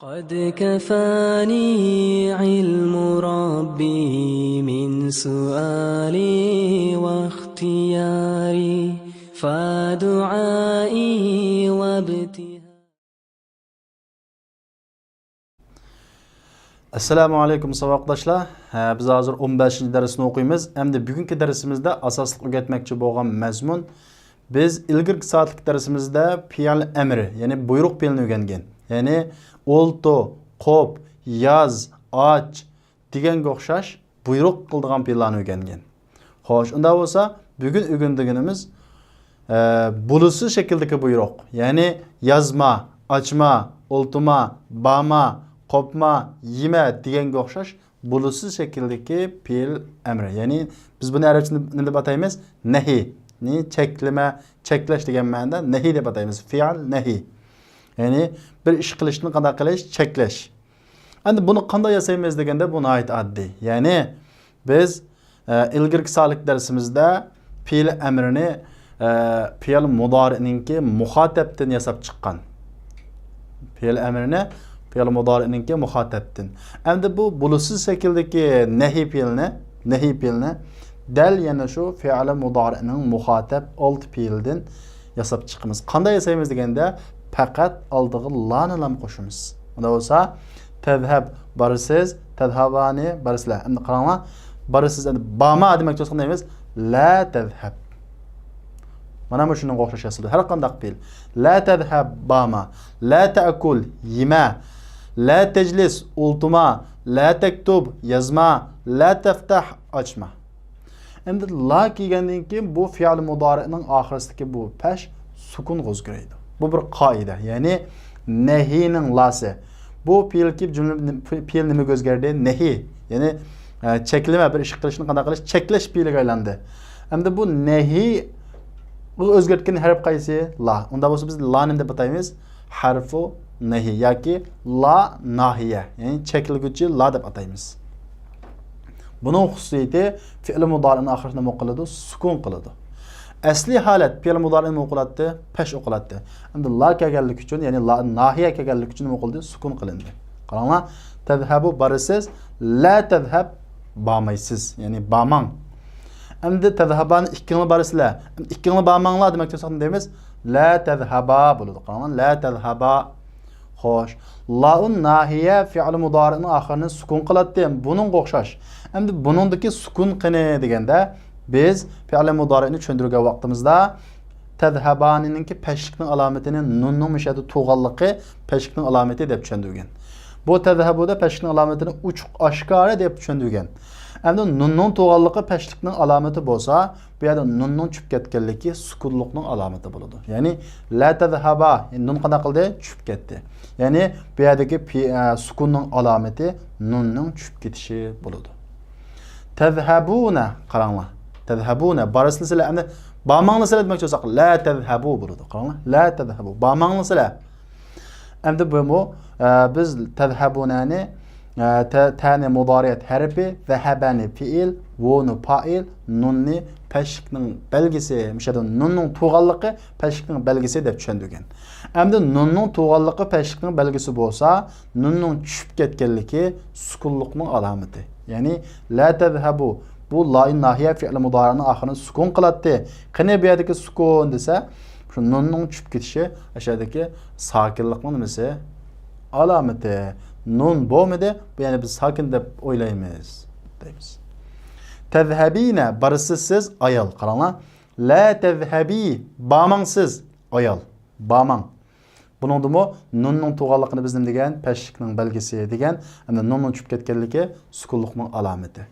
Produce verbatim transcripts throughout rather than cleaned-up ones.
قد كفاني علم ربي من سؤالي واختياري، فدعائي وابتهالي. ئەسسالامۇ ئەلەيكۇم ساۋاقداشلار. ھە، بىز ھازىر ئون بەشىنچى دەرسنى ئوقۇيمىز. ئەمدى بۈگۈنكى دەرسىمىزدە ئاساسلىق ئۆگەتمەكچى بولغان مەزمۇن، بىز ئىلگىرىكى سائەتلىك دەرسىمىزدە پېئىل ئەمرى، يەنى بۇيرۇق پېئىلنى ئۆگەنگەن. يەنى ئولتۇر، قوپ، ياز، ئاچ دېگەنگە ئوخشاش بۇيرۇق قىلىدىغان پېئىللارنى ئۆگەنگەن. خوش، ئۇنداق بولسا بۈگۈن ئۆگىنىدىغىنىمىز، ئە، بولۇشسىز شەكىلدىكى بۇيرۇق. يەنى يازما، ئاچما، ئولتۇرما، بارما، قوپما، يېمە دېگەنگە ئوخشاش بولۇشسىز شەكىلدىكى پېئىل ئەمرى. يەنى بىز بۇنى ئەرەبچە نېمە دەپ ئاتايمىز؟ نەھى. نى چەكلىمە، چەكلەش دېگەن مەنىدە نەھى دەپ ئاتايمىز. پېئىل نەھى. يەنى بىر ئىش قىلىشنى قانداق قىلىش؟ چەكلەش. ئەمدى بۇنى قانداق ياسايمىز دېگەندە، بۇ ناھايىتى ئاددىي. يەنى بىز، ئە، ئىلگىرىكى سائەتلىك دەرسىمىزدە پېئىل ئەمرىنى، ئە، پېئىل مۇدارىئنىڭكى مۇخاتەبتىن ياساپ چىققان. پېئىل ئەمرىنى پېئىل مۇدارىئنىڭكى مۇخاتەبتىن. ئەمدى بۇ بولۇشسىز شەكىلدىكى نەھى پېئىلنى، نەھى پېئىلنى دەل يەنە شۇ پېئىل مۇدارىئنىڭ مۇخاتەب ئالتە پېئىلىدىن ياساپ چىقىمىز. قانداق ياسايمىز دېگەندە، پەقەت ئالدىغا لانى لام قوشىمىز. ئۇنداق بولسا، تەزھەب، بارىسىز، تەزھەبانى، بارىسىلەر. ئەمدى قاراڭلار، بارىسىز، ئەمدى بارما دېمەكچى بولساق نېمە دەيمىز؟ لا تەزھەب. مانا مۇشۇنىڭغا ئوخشاش ياسىلىدۇ. ھەر قانداق پېئىل. لا تەزھەب، بارما. لا تەئكۇل، يېمە. لا تەجلىس، ئولتۇرما. لا تەكتۇب، يازما. لا تەفتەھ، ئاچما. ئەمدى لا كەلگەندىن كېيىن بۇ پېئىل مۇدارىئنىڭ ئاخىرىسىدىكى بۇ پەش سۈكۈنگە ئۆزگىرىدۇ. بۇ بىر قائىدە، يەنى نەھىنىڭ لاسى. بۇ پېئىل كېلىپ جۈملە، پېئىل نېمىگە ئۆزگەردى؟ نەھى. يەنى، ئە، چەكلىمە، بىر ئىش قىلىشنى قانداق قىلىش؟ چەكلەش پېئىلىگە ئايلاندى. ئەمدى بۇ نەھىگە ئۆزگەرتكەن ھەرپ قايسى؟ لا. ئۇنداق بولسا بىز لانى نېمە دەپ ئاتايمىز؟ ھەرفۇ نەھى ياكى لا ناھىيە، يەنى چەكلىگۈچى لا دەپ ئاتايمىز. بۇنىڭ خۇسۇسىيىتى پېئىل مۇدارىئنىڭ ئاخىرىسىدا نېمە قىلىدۇ؟ سۈكۈن قىلىدۇ. ئەسلىي ھالەت پېئىل مۇدارىئ نېمە قىلاتتى؟ پەش ئوقۇلاتتى. ئەمدى لا كەلگەنلىكى ئۈچۈن، يەنى لا ناھىيە كەلگەنلىكى ئۈچۈن نېمە قىلدى؟ سۈكۈن قىلىندى. قاراڭلار، تەزھەبۇ، بارىسىز، لا تەزھەب، بارمايسىز، يەنى بارماڭ. ئەمدى تەزھەبانى، ئىككىڭلار بارىسىلەر. ئىككىڭلار بارماڭلار دېمەكچى بولساق نېمە دەيمىز؟ لا تەزھەبا بولىدۇ. قاراڭلار، لا تەزھەبا. خوش. لاۇن ناھىيە پېئىل مۇدارىئنىڭ ئاخىرىنى سۈكۈن قىلاتتى. بۇنىڭغا ئوخشاش. ئەمدى بۇنىڭدىكى سۈكۈن قېنى دېگەندە، بىز پېئىل مۇدارىئنى چۈشەندۈرگەن ۋاقتىمىزدا تەزھەبانىنىڭكى پەشلىكنىڭ ئالامىتىنى نۇننىڭ مۇشۇ يەردە تۇرغانلىقى پەشلىكنىڭ ئالامىتى دەپ چۈشەندۈرگەن. بۇ تەزھەبۇدا پەشلىكنىڭ ئالامىتىنى ئوچۇق ئاشكارا دەپ چۈشەندۈرگەن. ئەمدى نۇننىڭ تۇرغانلىقى پەشلىكنىڭ ئالامىتى بولسا، بۇ يەردە نۇننىڭ چۈشۈپ كەتكەنلىكى سۈكۈنلۇقنىڭ ئالامىتى بولىدۇ. يەنى لا تەزھەبا، يەنى نۇن قانداق قىلدى؟ چۈشۈپ كەتتى. يەنى بۇ يەردىكى پى-، ئە، سۈكۈننىڭ ئالامىتى نۇننىڭ چۈشۈپ كېتىشى بولىدۇ. تەزھەبۇنە، قاراڭلار. تەزھەبۇنە، بارىسىلەر سىلەر، ئەمدى بارماڭلار سىلەر دېمەكچى بولساق، لا تەزھەبۇ بولىدۇ. قاراڭلار، لا تەزھەبۇ، بارماڭلار سىلەر. ئەمدى بۇمۇ، ئە، بىز تەزھەبۇنەنى، ئە، تە-، تەنى مۇدارىئەت ھەرپى، زەھەبەنى پېئىل، ۋۇنى پائىل، نۇننى پەشلىكنىڭ بەلگىسى، مۇشۇ يەردە نۇننىڭ تۇرغانلىقى پەشلىكنىڭ بەلگىسى دەپ چۈشەندۈرگەن. ئەمدى نۇننىڭ تۇرغانلىقى پەشلىكنىڭ بەلگىسى بولسا، نۇننىڭ چۈشۈپ كەتكەنلىكى سۈكۈنلۇقنىڭ ئالامىتى. يەنى لا تەزھەبۇ، بۇ لاۇن ناھىيە پېئىل مۇدارىئنىڭ ئاخىرىنى سۈكۈن قىلاتتى. قېنى بۇ يەردىكى سۈكۈن دېسە، شۇ نۇننىڭ چۈشۈپ كېتىشى، ئاشۇ يەردىكى ساكىنلىقنىڭ نېمىسى؟ ئالامىتى. نۇن بولمىدى، بۇ يەنى بىز ساكىن دەپ ئويلايمىز دەيمىز. تەزھەبىنە، بارىسىز سىز ئايال. قاراڭلار. لا تەزھەبى، بارماڭ سىز ئايال. بارماڭ. بۇنىڭدىمۇ نۇننىڭ تۇرغانلىقىنى بىز نېمە دېگەن؟ پەشلىكنىڭ بەلگىسى دېگەن. ئەمدى نۇننىڭ چۈشۈپ كەتكەنلىكى سۈكۈنلۇقنىڭ ئالامىتى.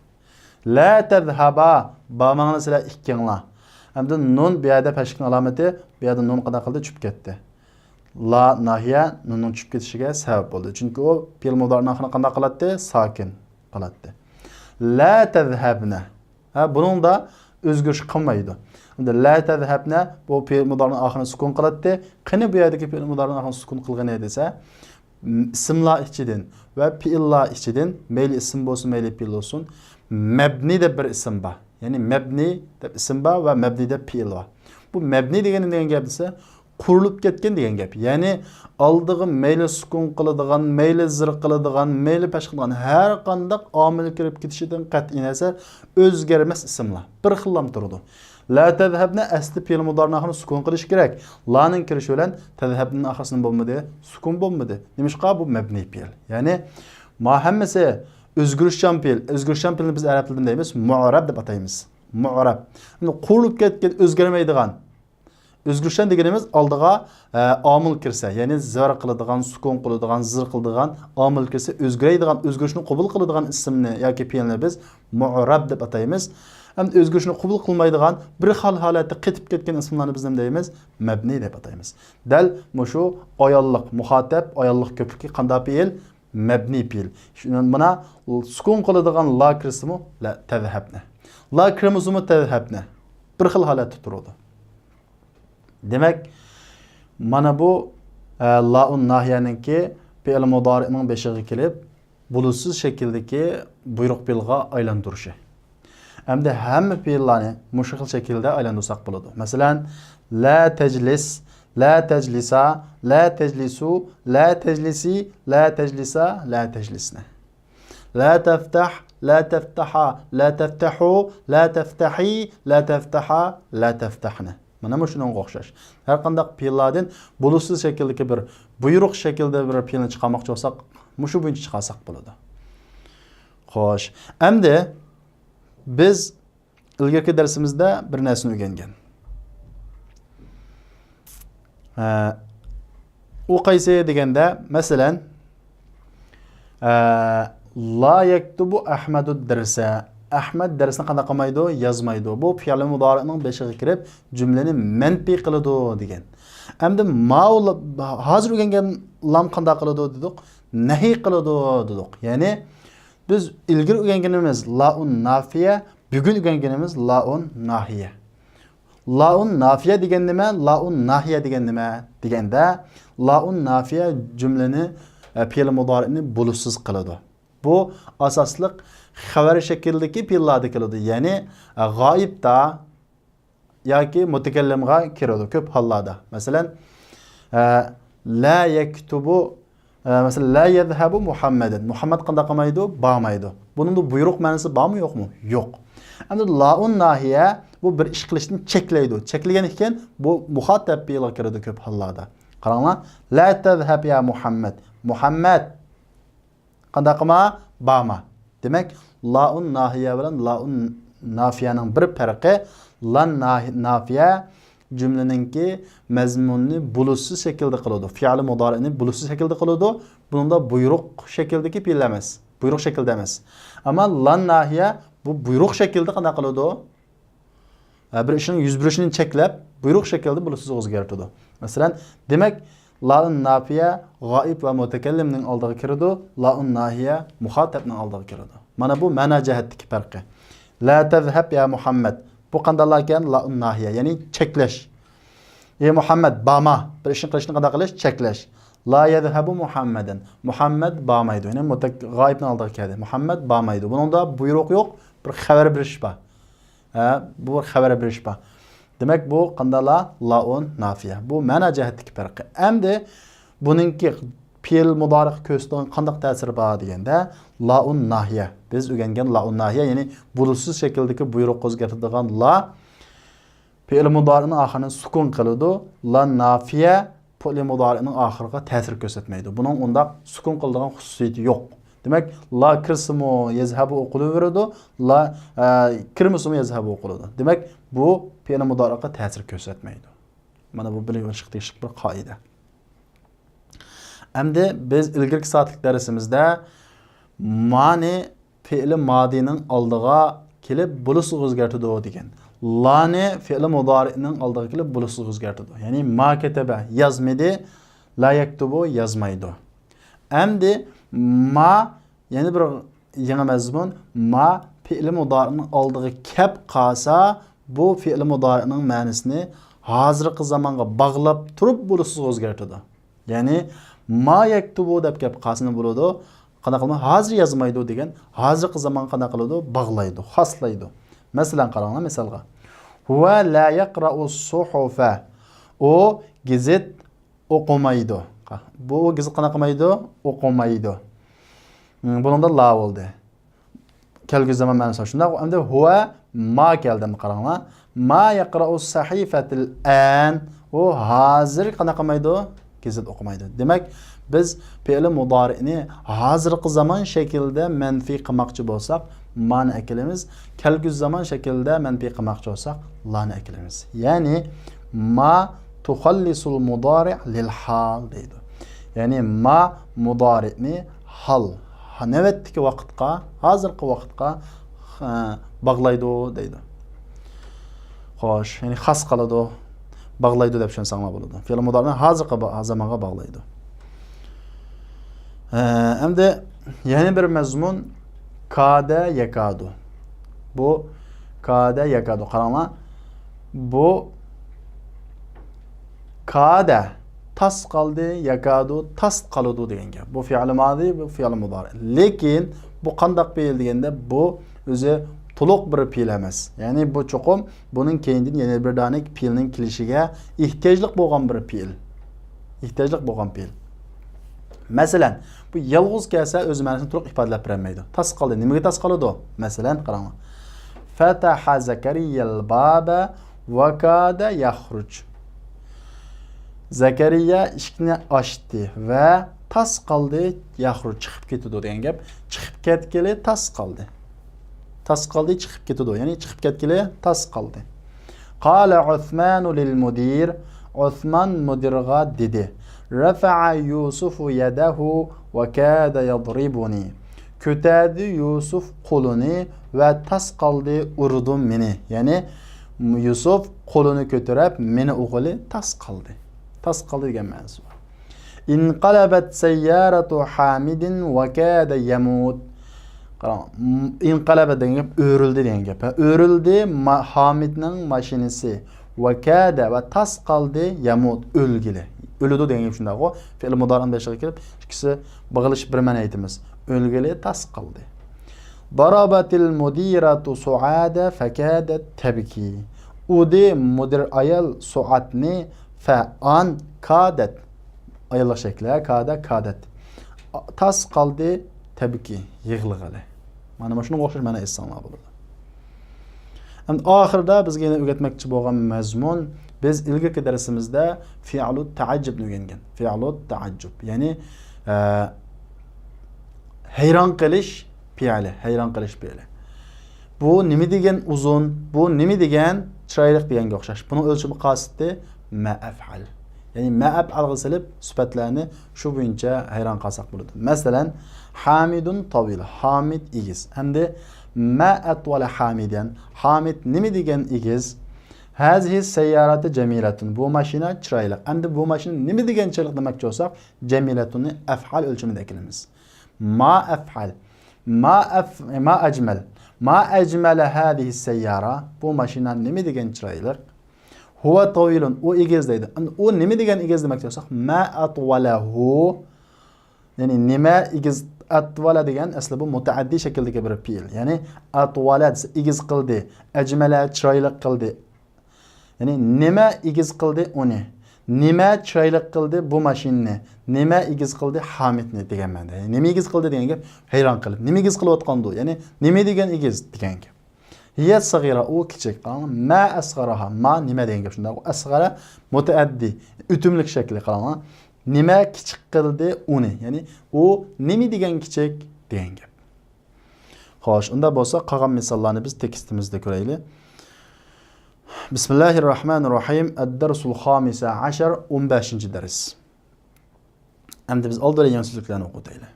لا تەزھەبا، بارماڭلار سىلەر ئىككىڭلار. ئەمدى نۇن بۇ يەردە پەشلىكنىڭ ئالامىتى، بۇ يەردە نۇن قانداق قىلدى؟ چۈشۈپ كەتتى. لا ناھىيە نۇننىڭ چۈشۈپ كېتىشىگە سەۋەب بولدى. چۈنكى ئۇ پېئىل مۇدارىئنىڭ ئاخىرىنى قانداق قىلاتتى؟ ساكىن قىلاتتى. لا تەزھەبنە. ھە، بۇنىڭدا ئۆزگىرىش قىلمايدۇ. ئەمدى لا تەزھەبنە بۇ پېئىل مۇدارىئنىڭ ئاخىرىنى سۈكۈن قىلاتتى. قېنى بۇ يەردىكى پېئىل مۇدارىئنىڭ ئاخىرىنى سۈكۈن قىلغىنى دېسە، ئىسىملار ئىچىدىن ۋە پېئىللار ئىچىدىن، مەيلى ئىسىم بولسۇن، مەيلى پېئىل بولسۇن، مەبنى دەپ بىر ئىسىم بار. يەنى مەبنى دەپ ئىسىم بار ۋە مەبنى دەپ پېئىل بار. بۇ مەبنى دېگەن نېمە دېگەن گەپ دېسە، قۇرۇلۇپ كەتكەن دېگەن گەپ. يەنى ئالدىغا مەيلى سۈكۈن قىلىدىغان، مەيلى زىر قىلىدىغان، مەيلى پەتھە قىلىدىغان ھەر قانداق ئامىل كىرىپ كېتىشىدىن قەتئىينەزەر ئۆزگەرمەس ئىسىملار. بىر خىللام تۇرىدۇ. لا تەزھەبنى ئەسلى پېئىل مۇدارىنىڭ ئاخىرىدا سۈكۈن قىلىش كېرەك. لانىڭ كىرىشى بىلەن تەزھەبنىڭ ئاخىرىسى نېمە بولمىدى؟ سۈكۈن بولمىدى. نېمىشقا؟ بۇ مەبنىي پېئىل. يەنى ما ھەممىسى ئۆزگىرىشچان پېئىل. ئۆزگىرىشچان پېئىلنى بىز ئەرەب تىلىدا دەيمىز، مۇئرەب دەپ ئاتايمىز. مۇئرەب. يەنى قۇرۇلۇپ كەتكەن، ئۆزگەرمەيدىغان. ئۆزگىرىشچان دېگىنىمىز ئالدىغا، ئە، ئامىل كىرسە، يەنى زەر قىلىدىغان، سۈكۈن قىلىدىغان، زىر قىلىدىغان ئامىل كىرسە، ئۆزگىرەيدىغان، ئۆزگىرىشنى قوبۇل قىلىدىغان ئىسىمنى ياكى پېئىلنى بىز مۇئرەب دەپ ئاتايمىز. ھەم ئۆزگىرىشنى قوبۇل قىلمايدىغان، بىر خىل ھالەتتە قېتىپ كەتكەن ئىسىملارنى بىز نېمە دەيمىز؟ مەبنىي دەپ ئاتايمىز. دەل مۇشۇ ئاياللىق، مۇخاتەب، ئاياللىق كۆپلۈكى قانداق پېئىل؟ مەبنىي پېئىل. شۇ، مانا سۈكۈن قىلىدىغان لا كىرسىمۇ، لا تەزھەبنى. لا كىرمىسىمۇ تەزھەبنى. بىر خىل ھالەتتە تۇرىدۇ. دېمەك، مانا بۇ، ئە، لائۇن ناھىيەنىڭكى پېئىل مۇدارىئنىڭ بېشىغا كېلىپ، بولۇشسىز شەكىلدىكى بۇيرۇق پېئىلغا ئايلاندۇرۇشى. ئەمدى ھەممە پېئىللارنى مۇشۇ خىل شەكىلدە ئايلاندۇرساق بولىدۇ. مەسىلەن، لا تەجلىس، لا تەجلىسا، لا تەجلىسۇ، لا تەجلىسى، لا تەجلىسا، لا تەجلىسنى. لا تەفتەھ، لا تەفتەھا، لا تەفتەھۇ، لا تەفتەھى، لا تەفتەھا، لا تەفتەھنى. مانا مۇشۇنىڭغا ئوخشاش. ھەر قانداق پېئىللاردىن بولۇشسىز شەكىلدىكى بىر بۇيرۇق شەكىلدە بىر پېئىلنى چىقارماقچى بولساق، مۇشۇ بويىچە چىقارساق بولىدۇ. خوش. ئەمدى بىز ئىلگىرىكى دەرسىمىزدە بىر نەرسىنى ئۆگەنگەن. ھە، ئۇ قايسى دېگەندە، مەسىلەن، ئە، لا يەكتۇبۇ ئەھمەدۇ دەرسە. ئەھمەد دەرسنى قانداق قىلمايدۇ؟ يازمايدۇ. بۇ پېئىل مۇدارىئنىڭ بېشىغا كىرىپ، جۈملىنى مەنپىي قىلىدۇ دېگەن. ئەمدى ماۋۇ لا-، ھازىر ئۆگەنگەن لام قانداق قىلىدۇ دېدۇق؟ نەھى قىلىدۇ دېدۇق. يەنى بىز ئىلگىرى ئۆگەنگىنىمىز لائۇن نافىيە، بۈگۈن ئۆگەنگىنىمىز لائۇن ناھىيە. لائۇن نافىيە دېگەن نېمە؟ لائۇن ناھىيە دېگەن نېمە؟ دېگەندە، لائۇن نافىيە جۈملىنى، ئە، پېئىل مۇدارىئنى بولۇشسىز قىلىدۇ. بۇ ئاساسلىق خەۋەر شەكلىدىكى پېئىللاردا كېلىدۇ. يەنى، ئە، غائىبتا ياكى مۇتەكەللىمغا كىرىدۇ كۆپ ھاللاردا. مەسىلەن، ئە، لا يەكتۇبۇ، ئە، مەسىلەن، لا يەزھەبۇ مۇھەممەدۇن. مۇھەممەد قانداق قىلمايدۇ؟ بارمايدۇ. بۇنىڭدا بۇيرۇق مەنىسى بارمۇ، يوقمۇ؟ يوق. ئەمدى لائۇن ناھىيە بۇ بىر ئىش قىلىشنى چەكلەيدۇ. چەكلىگەن ئىكەن، بۇ مۇخاتەب پېئىلغا كىرىدۇ كۆپ ھاللاردا. قاراڭلار، لا تەزھەب يا مۇھەممەد. مۇھەممەد قانداق قىلما؟ بارما. دېمەك، لائۇن ناھىيە بىلەن لائۇن نافىيەنىڭ بىر پەرقى، لان ناھى-، نافىيە جۈملىنىڭكى مەزمۇنىنى بولۇشسىز شەكىلدە قىلىدۇ. پېئىل مۇدارىئنى بولۇشسىز شەكىلدە قىلىدۇ. بۇنىڭدا بۇيرۇق شەكىلدىكى پېئىل ئەمەس. بۇيرۇق شەكىلدە ئەمەس. ئەمما لان ناھىيە بۇ بۇيرۇق شەكىلدە قانداق قىلىدۇ؟ ھە، بىر ئىشنىڭ يۈز بېرىشىنى چەكلەپ، بۇيرۇق شەكىلدە بولۇشسىز ئۆزگەرتىدۇ. مەسىلەن، دېمەك، لائۇن نافىيە غائىب ۋە مۇتەكەللىمنىڭ ئالدىغا كىرىدۇ، لائۇن ناھىيە مۇخاتەبنىڭ ئالدىغا كىرىدۇ. مانا بۇ مەنا جەھەتتىكى پەرقى. لا تەزھەب يا مۇھەممەد. بۇ قانداقلاركەن؟ لائۇن ناھىيە، يەنى چەكلەش. ئى مۇھەممەد، بارما. بىر ئىشنى قىلىشنى قانداق قىلىش؟ چەكلەش. لا يەزھەبۇ مۇھەممەدۇن. مۇھەممەد بارمايدۇ. يەنى مۇتەك-، غائىبنىڭ ئالدىغا كەلدى. مۇھەممەد بارمايدۇ. بۇنىڭدا بۇيرۇق يوق، بىر خەۋەر بېرىش بار. ھە، بۇ بىر خەۋەر بېرىش بار. دېمەك، بۇ قانداقلا؟ لائۇن نافىيە. بۇ مەنا جەھەتتىكى پەرقى. ئەمدى بۇنىڭكى پېئىل مۇدارىئقا كۆرسىتىدىغان قانداق تەسىرى بار دېگەندە، لائۇن ناھىيە. بىز ئۆگەنگەن لائۇن ناھىيە، يەنى بولۇشسىز شەكىلدىكى بۇيرۇق ئۆزگەرتىدىغان لا پېئىل مۇدارىئنىڭ ئاخىرىنى سۈكۈن قىلىدۇ. لا نافىيە پېئىل مۇدارىئنىڭ ئاخىرىغا تەسىر كۆرسەتمەيدۇ. بۇنىڭ ئۇنداق سۈكۈن قىلىدىغان خۇسۇسىيىتى يوق. دېمەك، لا كىرسىمۇ يەزھەبۇ ئوقۇلۇۋېرىدۇ، لا، ئە، كىرمىسىمۇ يەزھەبۇ ئوقۇلىدۇ. دېمەك، بۇ پېئىل مۇدارىئقا تەسىر كۆرسەتمەيدۇ. مانا بۇ بىلىۋېلىشقا تېگىشلىك بىر قائىدە. ئەمدى بىز ئىلگىرىكى سائەتلىك دەرسىمىزدە مانى پېئىلى مادىنىڭ ئالدىغا كېلىپ بولۇشسىز ئۆزگەرتىدۇ دېگەن. لانى پېئىلى مۇدارىئنىڭ ئالدىغا كېلىپ بولۇشسىز ئۆزگەرتىدۇ. يەنى ما كەتەبە يازمىدى، لا يەكتۇبۇ يازمايدۇ. ئەمدى ما، يەنە بىر يېڭى مەزمۇن، ما پېئىلى مۇدارىئنىڭ ئالدىغا كەپ قالسا، بۇ پېئىلى مۇدارىئنىڭ مەنىسىنى ھازىرقى زامانغا باغلاپ تۇرۇپ بولۇشسىز ئۆزگەرتىدۇ. يەنى ما يەكتۇبۇ دەپ كەپ قالسا نېمە بولىدۇ؟ قانداق قىلىدۇ؟ ھازىر يازمايدۇ دېگەن ھازىرقى زامانغا قانداق قىلىدۇ؟ باغلايدۇ، خاسلايدۇ. مەسىلەن، قاراڭلار مىسالغا. ھۇۋە لا يەقرەئۇ سۇھۇفە. ئۇ گېزىت ئوقۇمايدۇ. بۇ گېزىت قانداق قىلمايدۇ؟ ئوقۇمايدۇ. م، بۇنىڭدا لا بولدى. كەلگۈسى زامان مەنىسى شۇنداق. ئەمدى ھۇۋە ما كەلدى، قاراڭلار. ما يقرأ الصحيفة الآن. ئۇ ھازىر قانداق قىلمايدۇ؟ گېزىت ئوقۇمايدۇ. دېمەك، بىز پېئىل مۇدارىئنى ھازىرقى زامان شەكلىدە مەنپىي قىلماقچى بولساق، مانى ئەكېلىمىز. كەلگۈسى زامان شەكلىدە مەنپىي قىلماقچى بولساق، لانى ئەكېلىمىز. يەنى، ما تخلص المضارع للحال دەيدۇ. يەنى، ما مۇدارىئنى ھال، نۆۋەتتىكى ۋاقىتقا، ھازىرقى ۋاقىتقا، ھە، باغلايدۇ دەيدۇ. خوش، يەنى خاس قىلىدۇ، باغلايدۇ دەپ چۈشەنسەڭلار بولىدۇ. پېئىل مۇدارىئنى ھازىرقى با-، زامانغا باغلايدۇ. ھە، ئەمدى يەنە بىر مەزمۇن، كادە يەكادۇ. بۇ كادە يەكادۇ. قاراڭلار، بۇ كادە تاس قالدى، يەكادۇ تاس قالىدۇ دېگەن گەپ. بۇ فېئىل مادى، بۇ فېئىل مۇدارى. لېكىن بۇ قانداق پېئىل دېگەندە، بۇ ئۆزى تولۇق بىر پېئىل ئەمەس. يەنى بۇ چوقۇم بۇنىڭ كەينىدىن يەنە بىر دانە پېئىلنىڭ كېلىشىگە ئېھتىياجلىق بولغان بىر پېئىل. ئېھتىياجلىق بولغان پېئىل. مەسىلەن، بۇ يالغۇز كەلسە ئۆز مەنىسىنى تولۇق ئىپادىلەپ بېرەلمەيدۇ. تاس قالدى. نېمىگە تاس قالىدۇ؟ مەسىلەن، قاراڭلار. فتح زكريا الباب وكاد يخرج. زەكەرىيا ئىشىكنى ئاچتى ۋە تاس قالدى، يخرج، چىقىپ كېتىدۇ دېگەن گەپ. چىقىپ كەتكىلى تاس قالدى. تاس قالدى، چىقىپ كېتىدۇ. يەنى چىقىپ كەتكىلى تاس قالدى. قال عثمان للمدير، ئوسمان مۇدىرغا دېدى. رفع يوسف يده وكاد يضربني. كۆتەردى يۈسۈپ قولىنى ۋە تاس قالدى، ئۇردى مېنى. يەنى يۈسۈپ قولىنى كۆتۈرۈپ مېنى ئۇرغىلى تاس قالدى. تاس قالدى دېگەن مەنىسى بار. انقلبت سيارة حامد وكاد يموت. قاراڭ، انقلب دېگەن گەپ ئۆرۈلدى دېگەن گەپ. ھە، ئۆرۈلدى ما-، ھامىدنىڭ ماشىنىسى. ۋەكادە ۋە تاس قالدى يەمۇت، ئۆلگىلى. ئۆلىدۇ دېگەن گەپ شۇنداقغۇ. پېئىل مۇدارىئنىڭ بېشىغا كېلىپ، ئىككىسى باغلىشىپ بىر مەنە ئېيتىمىز. ئۆلگىلى تاس قالدى. ضربت المديرة سعاد فكادت تبكي. ئۇردى مۇدىر ئايال سوئاتنى، فە، ئان، كادەت. ئاياللىق شەكلى، ھە، كادە، كادەت. تاس قالدى، تەبكى، يىغلىغىلى. مانا مۇشۇنىڭغا ئوخشاش مەنە ئېيتساڭلار بولىدۇ. ئەمدى ئاخىرىدا بىزگە يەنە ئۆگەتمەكچى بولغان مەزمۇن، بىز ئىلگىرىكى دەرسىمىزدە فىئلۇت تەئەججۇبنى ئۆگەنگەن. فىئلۇت تەئەججۇب، يەنى، ئە، ھەيران قېلىش پېئىلى، ھەيران قېلىش پېئىلى. بۇ نېمە دېگەن ئۇزۇن، بۇ نېمە دېگەن چىرايلىق دېگەنگە ئوخشاش. بۇنىڭ ئۆلچىمى قاسىتى ما ئەفئەل. يەنى ما ئەپئەلغا سېلىپ سۈپەتلەرنى شۇ بويىچە ھەيران قالساق بولىدۇ. مەسىلەن، ھامىدۇن تاۋىل، ھامىد ئېگىز. ئەمدى ما ئەتۋەلە ھامىدەن، ھامىد نېمە دېگەن ئېگىز؟ ھازىھى سەيياراتى جەمىلەتۇن، بۇ ماشىنا چىرايلىق. ئەمدى بۇ ماشىنا نېمە دېگەن چىرايلىق دېمەكچى بولساق، جەمىلەتۇننى ئەفئەل ئۆلچىمىدە ئەكېلىمىز. ما ئەفئەل. ما ئەف-، ما ئەجمەل. ما ئەجمەلە ھازىھى سەييارە. بۇ ماشىنا نېمە دېگەن چىرايلىق. ھۇۋە تاۋىلۇن. ئۇ ئېگىز دەيدۇ. ئەمدى ئۇ نېمە دېگەن ئېگىز دېمەكچى بولساق، ما ئەتۋەلەھۇ. يەنى نېمە ئېگىز، ئەتۋەلە دېگەن ئەسلى بۇ مۇتەئەددىي شەكىلدىكى بىر پېئىل. يەنى ئەتۋەلە دېسە ئېگىز قىلدى، ئەجمەلە چىرايلىق قىلدى. يەنى نېمە ئېگىز قىلدى ئۇنى؟ نېمە چىرايلىق قىلدى بۇ ماشىنىنى؟ نېمە ئېگىز قىلدى ھامىدنى دېگەن مەنىدە. يەنى نېمە ئېگىز قىلدى دېگەن گەپ ھەيران قېلىپ. نېمە ئېگىز قىلىۋاتقاندۇ؟ يەنى نېمە دېگەن ئېگىز دېگەن گەپ. ھىيە سەغىرە، ئۇ كىچىك. قاراڭ، ما ئەسغەرەھا، ما نېمە دېگەن گەپ شۇنداق. ئەسغەرە مۇتەئەددىي، ئۆتۈملۈك شەكلى قاراڭلار. نېمە كىچىك قىلدى ئۇنى؟ يەنى ئۇ نېمە دېگەن كىچىك دېگەن گەپ. خوش، ئۇنداق بولسا قالغان مىساللارنى بىز تېكىستىمىزدە كۆرەيلى. بىسمىللاھىررەھمانىررەھىم. ئەددەرسۇل خامىسە ئەشەر، ئون بەشىنچى دەرس. ئەمدى بىز ئالدى بىلەن يېڭى سۆزلۈكلەرنى ئوقۇۋېتەيلى.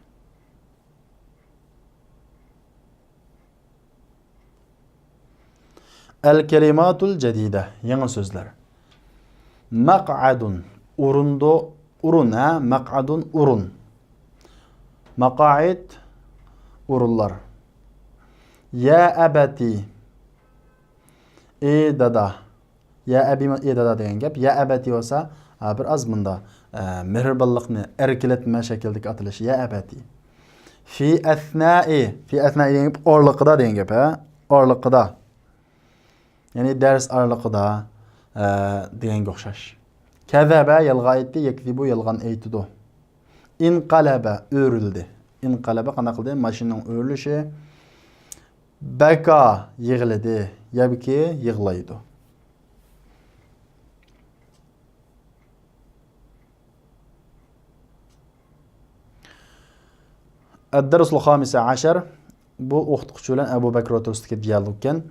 ئەل كەلىماتۇل جەدىدە، يېڭى سۆزلەر. مەقئەدۇن، ئورۇندۇ، ئورۇن، ھە، مەقئەدۇن، ئورۇن. مەقائىد، ئورۇنلار. يا ئەبەتى، ئى دادا. يا ئەبى، ئى دادا دېگەن گەپ. يا ئەبەتى بولسا، ئە، بىر ئاز مۇندا، ئە، مېھرىبانلىقنى ئەركىلەتمە شەكلىدىكى ئاتىلىشى. يا ئەبەتى. في أثناء، في أثناء دېگەن گەپ ئارىلىقىدا دېگەن گەپ، ھە؟ ئارىلىقىدا. يەنى دەرس ئارىلىقىدا، ئە، دېگەنگە ئوخشاش. كذب يالغان ئېيتتى، يكذب يالغان ئېيتىدۇ. انقلب ئۆرۈلدى. انقلب قانداق قىلدى؟ ماشىنىنىڭ ئۆرۈلۈشى. بكى يىغلىدى. يبكي يىغلايدۇ. الدرس الخامس عشر، بۇ ئوقۇتقۇچى بىلەن ئەبۇ بەكرى ئوتتۇرىسىدىكى دىيالوگ ئىكەن.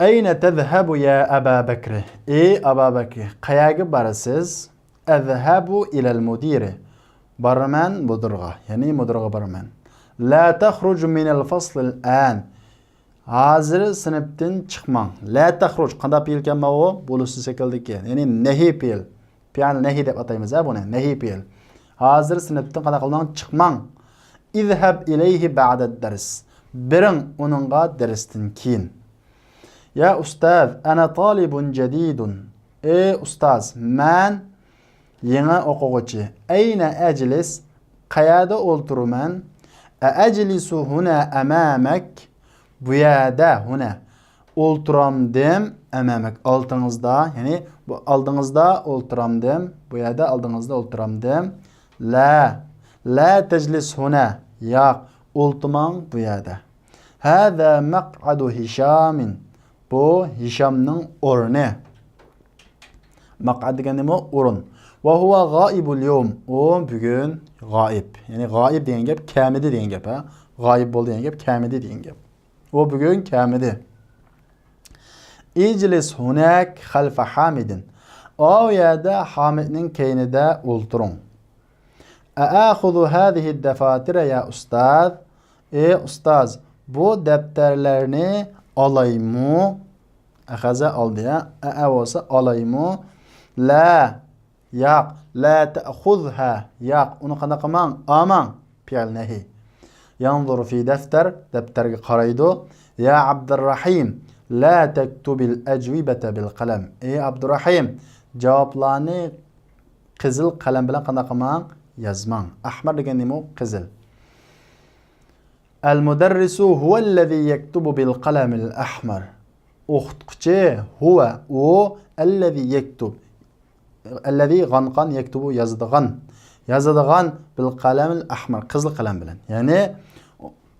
أين تذهب يا أبا بكر؟ ئى ئابا بەكرى، قەيەرگە بارىسىز؟ أذهب إلى المدير. بارىمەن مۇدىرغا، يەنى مۇدىرغا بارىمەن. لا تخرج من الفصل الآن. ھازىر سىنىپتىن چىقماڭ. لا تخرج قانداق پېئىلكەن ماۋۇ؟ بولۇشسىز شەكىلدىكى، يەنى نەھىي پېئىل. پېئىل نەھىي دەپ ئاتايمىز ھە بۇنى، نەھىي پېئىل. ھازىر سىنىپتىن قانداق قىلماڭ؟ چىقماڭ. اذهب إليه بعد الدرس. بېرىڭ ئۇنىڭغا دەرستىن كېيىن. يا أستاذ، أنا طالب جديد. ئى ئۇستاز، مەن يېڭى ئوقۇغۇچى. أين أجلس؟ قەيەردە ئولتۇرىمەن؟ أأجلس هنا أمامك؟ بۇ يەردە، هنا، ئولتۇرامدىم؟ أمامك، ئالدىڭىزدا، يەنى بۇ ئالدىڭىزدا ئولتۇرامدىم؟ بۇ يەردە ئالدىڭىزدا ئولتۇرامدىم؟ لا، لا تجلس هنا، ياق، ئولتۇرماڭ بۇ يەردە. هذا مقعد هشام. بۇ ھىشامنىڭ ئورنى. مەقئەد دېگەن نېمە؟ ئورۇن. وهو غائب اليوم. ئۇ بۈگۈن غائىب. يەنى غائىب دېگەن گەپ كەلمىدى دېگەن گەپ ھە. غائىب بولدى دېگەن گەپ كەلمىدى دېگەن گەپ. ئۇ بۈگۈن كەلمىدى. اجلس هناك خلف حامد. ئاۋۇ يەردە ھامىدنىڭ كەينىدە ئولتۇرۇڭ. أآخذ هذه الدفاتر يا أستاذ؟ ئى ئۇستاز، بۇ دەپتەرلەرنى ئالايمۇ؟ ئەخەزە ئالدى ھە. ئەئە بولسا ئالايمۇ؟ لا، ياق. لا تأخذها، ياق، ئۇنى قانداق قىلماڭ؟ ئالماڭ. پېئىل نەھىي. ينظر في دفتر، دەپتەرگە قارايدۇ. يا عبد الرحيم، لا تكتب الأجوبة بالقلم. ئى ئابدۇرەھىم، جاۋابلارنى قىزىل قەلەم بىلەن قانداق قىلماڭ؟ يازماڭ. ئەھمەر دېگەن نېمە ئۇ؟ قىزىل. المدرس هو الذي يكتب بالقلم الأحمر. ئوقۇتقۇچى، هو، ئۇ، الذي يكتب. الذي غانقان يكتب يازىدىغان. يازىدىغان بالقلم الأحمر، قىزىل قەلەم بىلەن. يەنى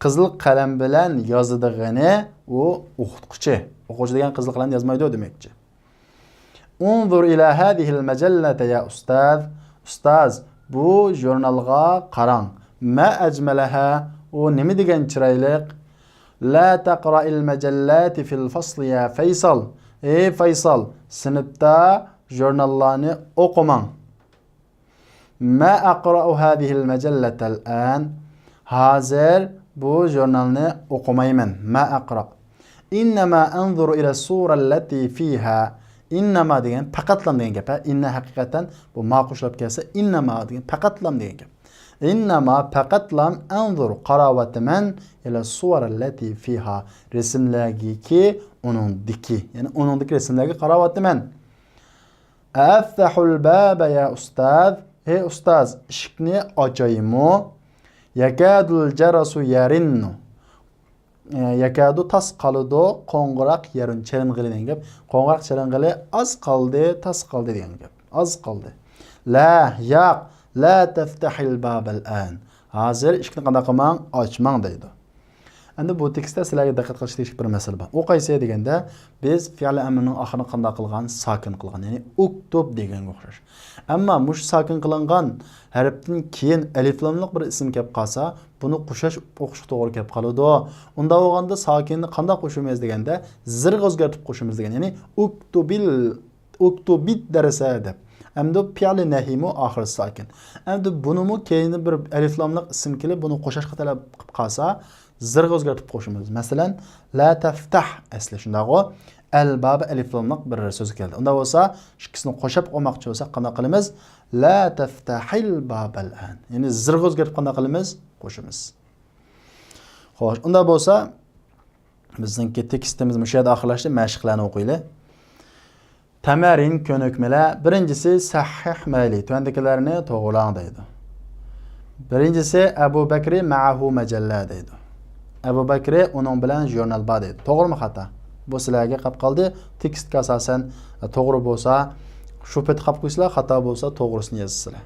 قىزىل قەلەم بىلەن يازىدىغىنى ئۇ ئوقۇتقۇچى. ئوقۇغۇچى دېگەن قىزىل قەلەم يازمايدۇ دېمەكچى. انظر إلى هذه المجلة يا أستاذ. ئۇستاز، بۇ ژۇرنالغا قاراڭ. ما أجملها، ئۇ نېمە دېگەن چىرايلىق. لا تقرأ المجلات في الفصل يا فيصل. ئى فەيسال، سىنىپتا ژۇرناللارنى ئوقۇماڭ. ما أقرأ هذه المجلة الآن. ھازىر بۇ ژۇرنالنى ئوقۇمايمەن. ما أقرأ. إنما أنظر إلى الصور التي فيها. إنما دېگەن پەقەتلام دېگەن گەپ ھە. إن ھەقىقەتەن بۇ ما قوشۇلۇپ كەلسە، إنما دېگەن پەقەتلام دېگەن گەپ. إنما پەقەتلام أنظر قاراۋاتىمەن إلى الصور التي فيها رەسىملەرگىكى ئۇنىڭدىكى، يەنى ئۇنىڭدىكى رەسىملەرگە قاراۋاتىمەن. أفتح الباب يا أستاذ. ھەي ئۇستاز، ئىشىكنى ئاچايمۇ؟ يكاد الجرس يرن. ئە، يكاد تاس قالىدۇ، قوڭغۇراق يرن چېلىنغىلى دېگەن گەپ. قوڭغۇراق چېلىنغىلى ئاز قالدى، تاس قالدى دېگەن گەپ. ئاز قالدى. لا، ياق. لا تفتح الباب الآن. ھازىر ئىشىكنى قانداق قىلماڭ؟ ئاچماڭ دەيدۇ. ئەمدى بۇ تېكىستتە سىلەرگە دىققەت قىلىش تېگىشلىك بىر مەسىلە بار. ئۇ قايسى دېگەندە، بىز فېئىل ئەمرىنىڭ ئاخىرىنى قانداق قىلغان؟ ساكىن قىلغان. يەنى ئۇكتۇب دېگەنگە ئوخشاش. ئەمما مۇشۇ ساكىن قىلىنغان ھەرپتىن كېيىن ئەلىفلاملىق بىر ئىسىم كەپ قالسا، بۇنى قوشاش ئوقۇشقا توغرا كەپ قالىدۇ. ئۇنداق بولغاندا ساكىننى قانداق قوشىمىز دېگەندە، زىرغا ئۆزگەرتىپ قوشىمىز دېگەن. يەنى ئۇكتۇبىل ئۇكتۇبىت دەرسە دەپ. ئەمدى پېئىل نەھىيمۇ ئاخىرى ساكىن. ئەمدى بۇنىمۇ كەينىدىن بىر ئەلىفلاملىق ئىسىم كېلىپ، بۇنى قوشاشقا تەلەپ قىلىپ قالسا، زىرغا ئۆزگەرتىپ قوشىمىز. مەسىلەن، لا تەفتەھ ئەسلى شۇنداقغۇ؟ ئەلبابى ئەلىفلاملىق بىر سۆز كەلدى. ئۇنداق بولسا، ئىككىسىنى قوشاپ ئوقۇماقچى بولساق، قانداق قىلىمىز؟ لا تەفتەھىل بابەل ئەن. يەنى زىرغا ئۆزگەرتىپ قانداق قىلىمىز؟ قوشىمىز. خوش، ئۇنداق بولسا، بىزنىڭكى تېكىستىمىز مۇشۇ يەردە ئاخىرلاشتى. مەشىقلەرنى ئوقۇيلى. تەمەرىن، كۆنۈكمىلەر. بىرىنچىسى، سەھھىھ مەيلى، تۆۋەندىكىلەرنى توغرىلاڭ دەيدۇ. بىرىنچىسى، ئەبۇ بەكرى مەئەھۇ مەجەللە دەيدۇ. ئەبۇ بەكرى، ئۇنىڭ بىلەن ژۇرنال بار دەيدۇ. توغرىمۇ خاتا؟ بۇ سىلەرگە قاپ قالدى. تېكىستكە ئاساسەن، توغرا بولسا، شۇ پېتى قاپ قويسىلەر، خاتا بولسا توغرىسىنى يازىسىلەر.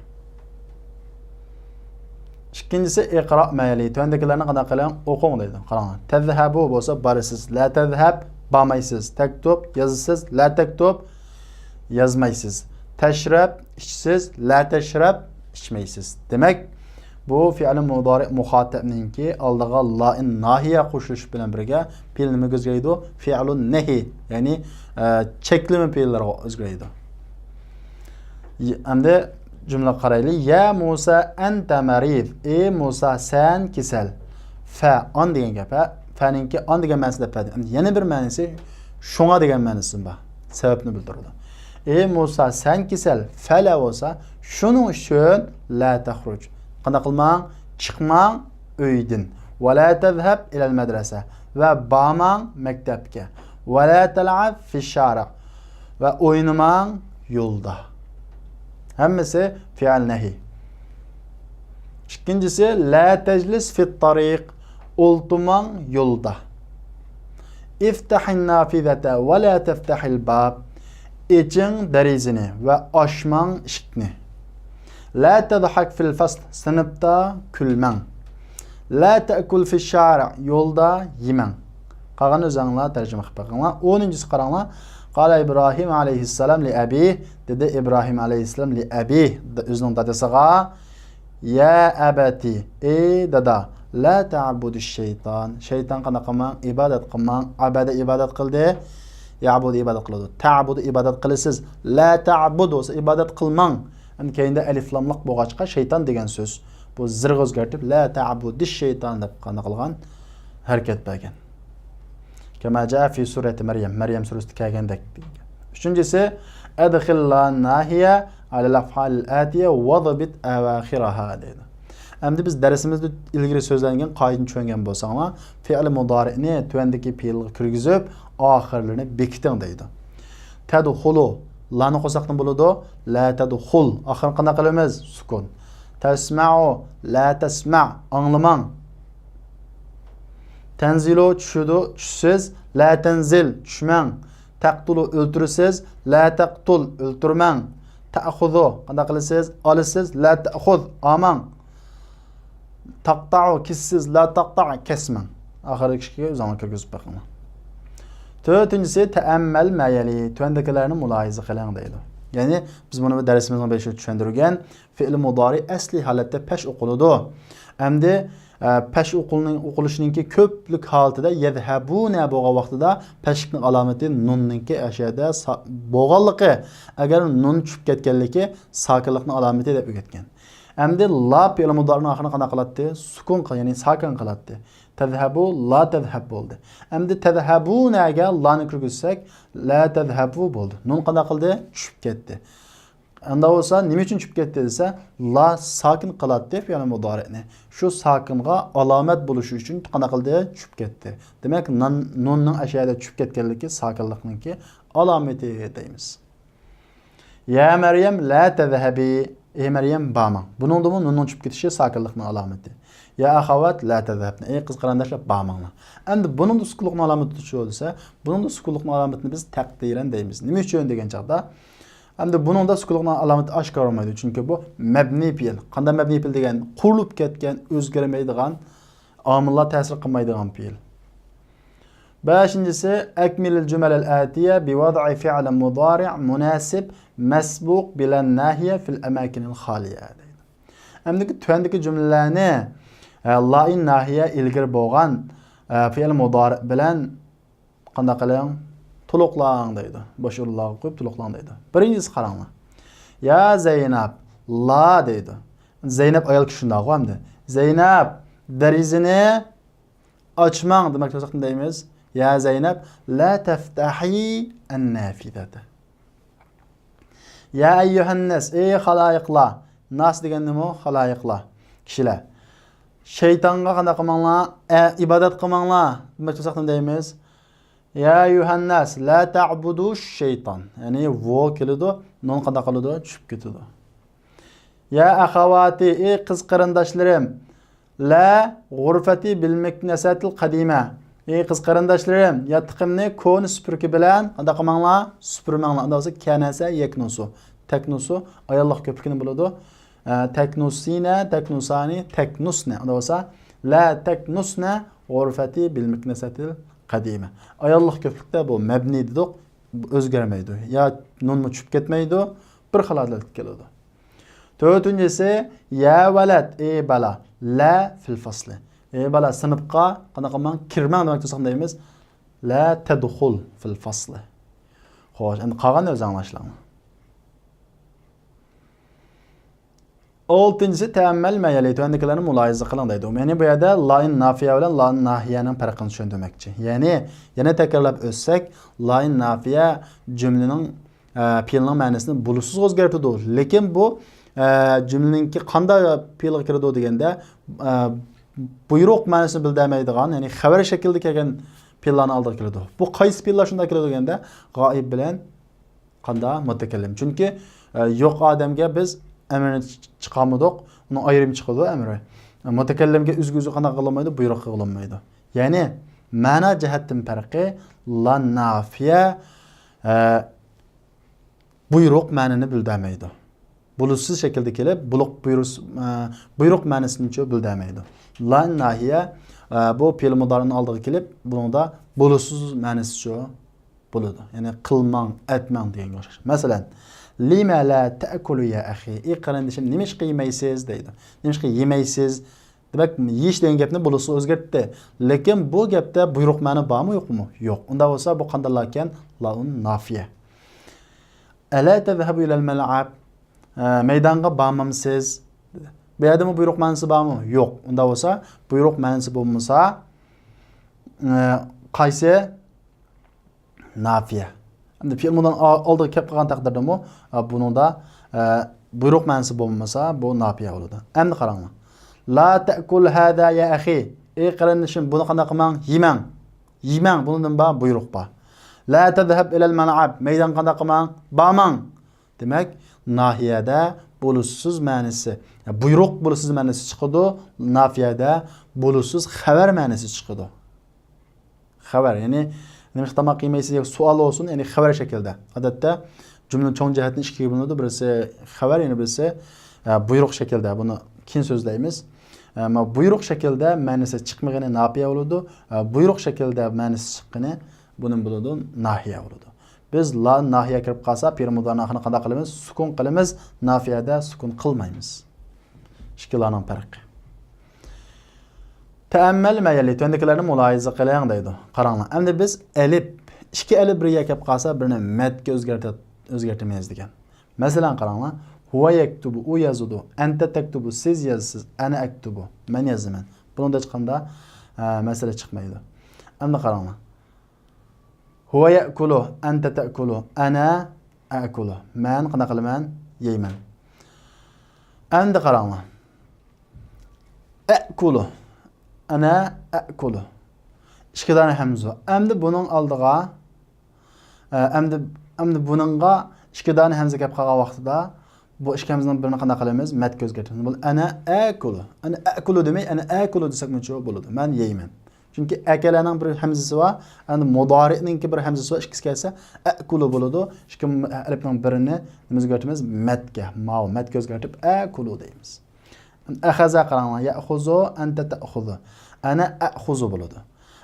ئىككىنچىسى، ئىقرا مەيلى. تۆۋەندىكىلەرنى قانداق قىلىڭ؟ ئوقۇڭ دەيدۇ. قاراڭلار. تەزھەبۇ بولسا بارىسىز. لا تەزھەب، بارمايسىز. تەكتۇب، يازىسىز. لا تەكتۇب، يازمايسىز. تەشرەب، ئىچىسىز. لا تەشرەب، ئىچمەيسىز. دېمەك، بۇ فېئىل مۇدارىئ مۇخاتەبنىڭكى ئالدىغا لائىن ناھىيە قوشۇلۇش بىلەن بىرگە پېئىل نېمىگە ئۆزگىرەيدۇ؟ فېئىلۇن نەھى، يەنى، ئە، چەكلىمە پېئىللارغا ئۆزگىرەيدۇ. ي-، ئەمدى جۈملىگە قارايلى. يا مۇسا ئەنتە مەرىض. ئى مۇسا، سەن كېسەل. فە، ئان دېگەن گەپ، ھە؟ فەنىڭكى ئان دېگەن مەنىسىدە فە. ئەمدى يەنە بىر مەنىسى شۇڭا دېگەن مەنىسى بار. سەۋەبنى بىلدۈرىدۇ. ئى مۇسا، سەن كېسەل. فەلە بولسا، شۇنىڭ ئۈچۈن لا تەخرۇج. قانداق قىلماڭ؟ چىقماڭ ئۆيدىن. ۋە لا تەزھەب ئىلەل مەدرەسە. ۋە بارماڭ مەكتەپكە. ۋە لا تەلئەب فىششارىئ. ۋە ئوينىماڭ يولدا. ھەممىسى فېئىل نەھى. ئىككىنچىسى، لا تەجلىس فىت تارىق. ئولتۇرماڭ يولدا. ئىفتەھىن نافىزەتە ۋە لا تەفتەھىل باب. ئېچىڭ دېرىزىنى ۋە ئاچماڭ ئىشىكنى. لا تەزھەك فىل فەسل. سىنىپتا كۈلمەڭ. لا تەئكۇل فىششارىئ. يولدا يېمەڭ. قالغاننى ئۆزۈڭلار تەرجىمە قىلىپ بېقىڭلار. ئونىنچىسى قاراڭلار. قالە ئىبراھىم ئەلەيھىسسالام لىئەبىھ. دېدى ئىبراھىم ئەلەيھىسسالام لىئەبىھ. ئۆزىنىڭ دادىسىغا. يا ئەبەتى، ئەي دادا، لا تەئبۇدىش شەيتان، شەيتانغا قانداق قىلماڭ، ئىبادەت قىلماڭ. ئەبەدە ئىبادەت قىلدى، يەئبۇدۇ ئىبادەت قىلىدۇ. تەئبۇدۇ ئىبادەت قىلىسىز، لا تەئبۇد بولسا ئىبادەت قىلماڭ. ئەمدى كەينىدە ئەلىفلاملىق بولغاچقا شەيتان دېگەن سۆز بۇ زىرغا ئۆزگەرتىپ، لا تەئبۇدىش شەيتان دەپ قانداق قىلغان، ھەرىكەت بەرگەن. كەما جاء فى سۈرەتى مەريەم، مەريەم سۈرىسىدە كەلگەندەك. ئۈچىنچىسى، ئەدخىل لا ناھىيە ئەلەل ئەفئالىل ئەتىيە ۋەزبىت ئەۋاخىرەھا دەيدۇ. ئەمدى بىز دەرسىمىزدە ئىلگىرى سۆزلەنگەن قائىدىنى چۈشەنگەن بولساڭلار، فېئىل مۇدارىئنى تۆۋەندىكى پېئىلغا كىرگۈزۈپ، ئاخىرلىرىنى بېكىتىڭ دەيدۇ. تەدخۇلۇ، لانى قوشساقتىن بولىدۇ، لا تەدخۇل. ئاخىرىنى قانداق قىلىمىز؟ سۈكۈن. تەسمەئۇ، لا تەسمەئ، ئاڭلىماڭ. تەنزىلۇ، چۈشىدۇ، چۈشىسىز. لا تەنزىل، چۈشمەڭ. تەقتۇلۇ، ئۆلتۈرىسىز. لا تەقتۇل، ئۆلتۈرمەڭ. تەئخۇزۇ، قانداق قىلىسىز؟ ئالىسىز. لا تەئخۇز، ئالماڭ. تەقتەئۇ، كېسىسىز. لا تەقتەئ، كەسمەڭ. ئاخىرىدىكى ئىككىگە ئۆزۈڭلار كىرگۈزۈپ بېقىڭلار. تۆتىنچىسى، تەئەممەل ما يەلى، تۆۋەندىكىلەرنى مۇلاھىزە قىلىڭ دەيدۇ. يەنى بىز بۇنى دەرسىمىزنىڭ بېشىدا چۈشەندۈرگەن. فېئىل مۇدارىئ ئەسلىي ھالەتتە پەش ئوقۇلىدۇ. ئەمدى، ئە، پەش ئوقۇلنىڭ، ئوقۇلۇشىنىڭكى كۆپلۈك ھالىتىدە يەزھەبۇنە بولغان ۋاقتىدا پەشلىكنىڭ ئالامىتى نۇننىڭكى ئەشەدە سا-، بولغانلىقى، ئەگەر نۇن چۈشۈپ كەتكەنلىكى ساكىنلىقنىڭ ئالامىتى دەپ ئۆگەتكەن. ئەمدى لا پېئىل مۇدارىئنىڭ ئاخىرىنى قانداق قىلاتتى؟ سۈكۈن قىل-، يەنى ساكىن قىلاتتى. تەزھەبۇ، لا تەزھەب بولدى. ئەمدى تەزھەبۇنەگە لانى كىرگۈزسەك، لا تەزھەبۇ بولدى. نۇن قانداق قىلدى؟ چۈشۈپ كەتتى. ئاندا بولسا نېمە ئۈچۈن چۈشۈپ كەتتى دېسە، لا ساكىن قىلاتتى فېئىل مۇدارىئنى. شۇ ساكىنغا ئالامەت بولۇشى ئۈچۈن قانداق قىلدى؟ چۈشۈپ كەتتى. دېمەك، نان-، نۇننىڭ ئەشەدە چۈشۈپ كەتكەنلىكى ساكىنلىقنىڭكى ئالامىتى دەيمىز. يا مەريەم لا تەزھەبى. ئەي مەريەم، بارماڭ. بۇنىڭدىمۇ نۇننىڭ چۈشۈپ كېتىشى ساكىنلىقنىڭ ئالامىتى. يا ئەخەۋات لا تەزھەبنە. ئەي قىز قارىنداشلار، بارماڭلار. ئەمدى بۇنىڭدا سۈكۈنلۈكنىڭ ئالامىتى شۇ دېسە، بۇنىڭدا سۈكۈنلۈكنىڭ ئالامىتىنى بىز تەقدىرەن دەيمىز. نېمە ئۈچۈن دېگەن چاغدا، ئەمدى بۇنىڭدا سۈكۈنلۈكنىڭ ئالامىتى ئاشكارا بولمايدۇ. چۈنكى بۇ مەبنىي پېئىل. قانداق مەبنىي پېئىل دېگەن؟ قۇرۇلۇپ كەتكەن، ئۆزگەرمەيدىغان، ئامىللار تەسىر قىلمايدىغان پېئىل. بەشىنچىسى، ئەكمىلىل جۈمەلەل ئەتىيە بىۋەزئى فېئىلىن مۇدارىئ مۇناسىب مەسبۇق بىلەن ناھىيە فىل ئەماكىنىل خالىيە دەيدۇ. ئەمدىكى تۆۋەندىكى جۈملىلەرنى، ئە، لائىن ناھىيە ئىلگىرى بولغان، ئە، فېئىل مۇدارىئ بىلەن قانداق قىلىڭ؟ تولۇقلاڭ دەيدۇ. بوش ئورۇنلارغا قويۇپ تولۇقلاڭ دەيدۇ. بىرىنچىسى قاراڭلار. يا زەينەپ، لا دەيدۇ. زەينەپ ئايال كىشى شۇنداقغۇ ئەمدى. زەينەپ، دېرىزىنى ئاچماڭ دېمەك بولساق نېمە دەيمىز؟ يا زەينەپ، لا تەفتەھى ئەننافىزەتە. يا ئەييۇھەنناس، ئەي خالايىقلار. ناس دېگەن نېمە؟ خالايىقلار، كىشىلەر. شەيتانغا قانداق قىلماڭلار؟ ئە، ئىبادەت قىلماڭلار دېمەك بولساق نېمە دەيمىز؟ يا ئەييۇھەنناس، لا تەئبۇدۇش شەيتان. يەنى ۋو كېلىدۇ، نۇن قانداق قىلىدۇ؟ چۈشۈپ كېتىدۇ. يا ئەخەۋاتى، ئەي قىز قېرىنداشلىرىم. لا غۇرفەتى بىل مىكنەسەتىل قەدىمە. ئى قىز قېرىنداشلىرىم، ياتىقىمنى كونا سۈپۈركە بىلەن قانداق قىلماڭلار؟ سۈپۈرمەڭلار. ئۇنداق بولسا كەنەسە يەكنۇسۇ. تەكنۇسۇ ئاياللىق كۆپلۈكنى بولىدۇ. ئە، تەكنۇسىنە، تەكنۇسانى، تەكنۇسنە. ئۇنداق بولسا لا تەكنۇسنە غۇرفەتى بىل مىكنەسەتىل قەدىمە. ئاياللىق كۆپلۈكتە بۇ مەبنى دېدۇق، ئۆزگەرمەيدۇ. يا نۇنمۇ چۈشۈپ كەتمەيدۇ، بىر خىل ھالەتكە كېلىدۇ. تۆتىنچىسى، يا ۋەلەد، ئى بالا، لا فىل فەسلى. ئى بالا، سىنىپقا قانداق قىلماڭ؟ كىرمەڭ دېمەكچى بولساق دەيمىز. لا تەدخۇل فىل فەسلى. خوش، ئەمدى قالغاننى ئۆزۈڭ ئاڭلاشلاڭ. ئالتىنچىسى، تەئەممەل مە يەلى، تۆۋەندىكىلەرنى مۇلاھىزە قىلىڭ دەيدۇ. يەنى بۇ يەردە لائىن نافىيە بىلەن لائىن ناھىيەنىڭ پەرقىنى چۈشەندۈرمەكچى. يەنى يەنە تەكرارلاپ ئۆتسەك، لائىن نافىيە جۈملىنىڭ، ئە، پېئىلنىڭ مەنىسىنى بولۇشسىز ئۆزگەرتىدۇ. لېكىن بۇ، ئە، جۈملىنىڭكى قانداق پېئىلغا كىرىدۇ دېگەندە، ئە، بۇيرۇق مەنىسىنى بىلدۈرمەيدىغان، يەنى خەۋەر شەكلىدە كەلگەن پېئىللارنىڭ ئالدىغا كېلىدۇ. بۇ قايسى پېئىللار شۇنداق كېلىدۇ دېگەندە، غائىب بىلەن قاندا؟ مۇتەكەللىم. چۈنكى، ئە، يوق ئادەمگە بىز ئەمرىنى چىقارمىدۇق، ئۇنىڭ ئايرىم چىقىدۇ ئەمرى. مۇتەكەللىمگە ئۆزگە ئۆزى قانداق قىلىنمايدۇ؟ بۇيرۇق قىلىنمايدۇ. يەنى مەنا جەھەتتىن پەرقى لا نافىيە، ئە، بۇيرۇق مەنىنى بىلدۈرمەيدۇ. بولۇشسىز شەكىلدە كېلىپ، بۇلۇق بۇيرۇس-، ئە، بۇيرۇق مەنىسىنىچۇ بىلدۈرمەيدۇ. لا ناھىيە، ئە، بۇ پېئىل مۇدارىنىڭ ئالدىغا كېلىپ، بۇنىڭدا بولۇشسىز مەنىسىچۇ بولىدۇ. يەنى قىلماڭ، ئەتمەڭ دېگەنگە ئوخشاش. مەسىلەن، لىمە لا تەئكۇلۇ يا ئەخى؟ ئى قېرىندىشىم، نېمىشقا يېمەيسىز؟ دەيدۇ. نېمىشقا يېمەيسىز؟ دېمەك، يېيىش دېگەن گەپنى بولۇشسىز ئۆزگەرتتى. لېكىن بۇ گەپتە بۇيرۇق مەنە بارمۇ، يوقمۇ؟ يوق. ئۇنداق بولسا بۇ قانداقلاركەن؟ لائۇن نافىيە. ئەلا تەزھەبۇ ئىلەل مەلئەب؟ ئە، مەيدانغا بارمامسىز؟ بۇ يەردىمۇ بۇيرۇق مەنىسى بارمۇ؟ يوق. ئۇنداق بولسا بۇيرۇق مەنىسى بولمىسا، ئە، قايسى؟ نافىيە. ئەمدى پېئىل مۇدارىنىڭ ئا-، ئالدىغا كەپ قالغان تەقدىردىمۇ، ئا، بۇنىڭدا، ئە، بۇيرۇق مەنىسى بولمىسا، بۇ نافىيە بولىدۇ. ئەمدى قاراڭلار. لا تەئكۇل ھازا يا ئەخى. ئەي قېرىندىشىم، بۇنى قانداق قىلماڭ؟ يېمەڭ. يېمەڭ، بۇنىڭدىن بار بۇيرۇق بار. لا تەزھەب ئىلەل مەلئەب. مەيدانغا قانداق قىلماڭ؟ بارماڭ. دېمەك، ناھىيەدە بولۇشسىز مەنىسى، بۇيرۇق بولۇشسىز مەنىسى چىقىدۇ، نافىيەدە بولۇشسىز خەۋەر مەنىسى چىقىدۇ. خەۋەر، يەنى نېمىشقا تاماق يېمەيسىز دېگەن سوئال بولسۇن، يەنى خەۋەر شەكلىدە. ئادەتتە جۈملە چوڭ جەھەتتىن ئىككىگە بۆلۈنىدۇ، بىرسى خەۋەر، يەنە بىرسى، ئە، بۇيرۇق شەكلىدە. بۇنى كېيىن سۆزلەيمىز. ئەمما بۇيرۇق شەكلىدە مەنىسى چىقمىغىنى ناپىيە بولىدۇ، ئە، بۇيرۇق شەكلىدە مەنىسى چىققىنى بۇنىڭ بولىدۇ، ناھىيە بولىدۇ. بىز لا ناھىيە كىرىپ قالسا، پېئىل مۇدارىنىڭ ئاخىرىنى قانداق قىلىمىز؟ سۈكۈن قىلىمىز، نافىيەدە سۈكۈن قىلمايمىز. ئىككىلارنىڭ پەرقى. تەئەممەل مەيەللى، تۆۋەندىكىلەرنى مۇلاھىزە قىلىڭ دەيدۇ. قاراڭلار، ئەمدى بىز ئەلىپ، ئىككى ئەلىپ بىرگە كەپ قالسا، بىرنى مەدكە ئۆزگەرتە-، ئۆزگەرتىمىز دېگەن. مەسىلەن، قاراڭلار، ھۇۋا يەكتۇبۇ، ئۇ يازىدۇ، ئەنتە تەكتۇبۇ، سىز يازىسىز، ئەنە ئەكتۇبۇ، مەن يازىمەن. بۇنىڭدا ھېچقانداق، ئە، مەسىلە چىقمايدۇ. ئەمدى قاراڭلار. ھۇۋا يەئكۇلۇ، ئەنتە تەئكۇلۇ، ئەنە ئەئكۇلۇ، مەن قانداق قىلىمەن؟ يەيمەن. ئەمدى قاراڭلار. ئەئكۇلۇ، ئەنە ئەئكۇلۇ. ئىككى دانە ھەمزە. ئەمدى بۇنىڭ ئالدىغا، ئە، ئەمدى، ئەمدى بۇنىڭغا ئىككى دانە ھەمزە كەپ قالغان ۋاقتىدا بۇ ئىككى ھەمزىنىڭ بىرىنى قانداق قىلىمىز؟ مەدكە ئۆزگەرتىمىز. بۇ ئەنە ئەئكۇلۇ. ئەنە ئەئكۇلۇ دېمەي، ئەنە ئەئكۇلۇ دېسەكمۇ بولىدۇ. مەن يەيمەن. چۈنكى ئەكەلەنىڭ بىر ھەمزىسى بار، ئەمدى مۇدارىئنىڭكى بىر ھەمزىسى بار، ئىككىسى كەلسە ئەئكۇلۇ بولىدۇ. ئىككى ئەلىپنىڭ بىرىنى نېمىگە ئۆزگەرتىمىز؟ مەدكە، ماۋۇ مەدكە ئۆزگەرتىپ ئەئكۇلۇ دەيمىز. ئەخەزە قاراڭلار، يەئخۇزۇ، ئەنتە تەئخۇزۇ. ئەنە ئەئخۇزۇ بولىدۇ.